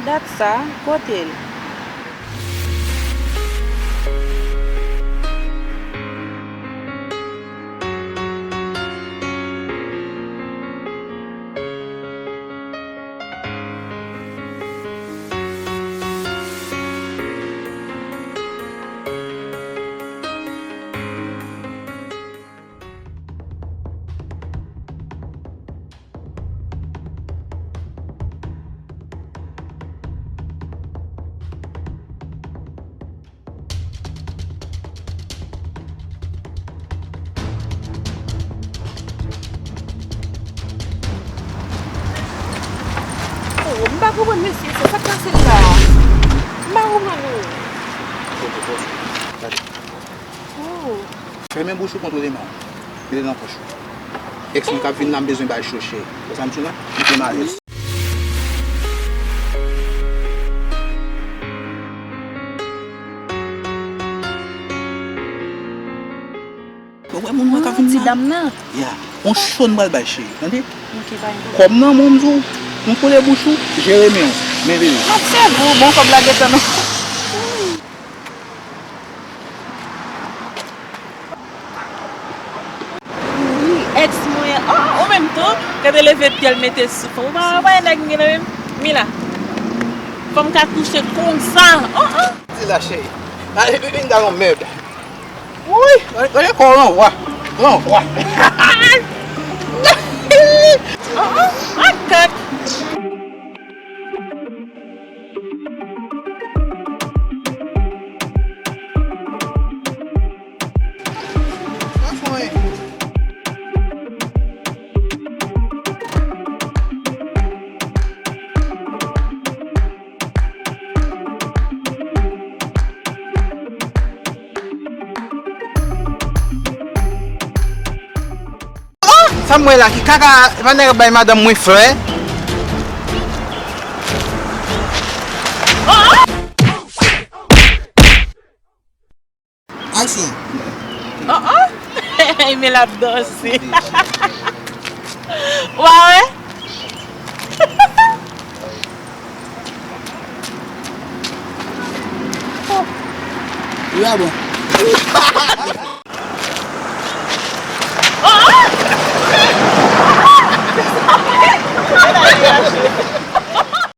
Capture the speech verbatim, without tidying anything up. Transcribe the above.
Dat sa, kote l? Oh, m pa konprann mesye sa, sa k pase l la? M pa konprann nou. Oh. Fèmen bouch ou, kontwole men w. Mete nan pòch ou. Èks mwen k ap vin la, m bezwen bay cho cheri. Wè sa m di w la? Mete m alèz. Ou wè moun mwen k ap vin la? Ti dam nan. Ya. On cho n pral bay cheri. Tande? Ok, pa gen pwoblèm. Kòb nan men w, m di w. Kontwole bouch ou, jere men w. Men vini. M ap sèvi w, bon kòb la gentan nan. Wi, èks mwen an. Oh, ou menm tou, gade leve pye l mete souf. Ou pa wè nèg m gen nan men m? Mila, fò m ka kouche konsa. Oh, oh. Di la, cheri. Vin gade yon mèb. Wi, gade kò w ranvwa. Ranvwa. Oh, oh, akak. Oh, sa m wè la ki kaka, e pa nèg ap bay madanm mwen flè. Ayisyen. Oh, oh. Men l ap danse. Wa wè? Wi, a bon.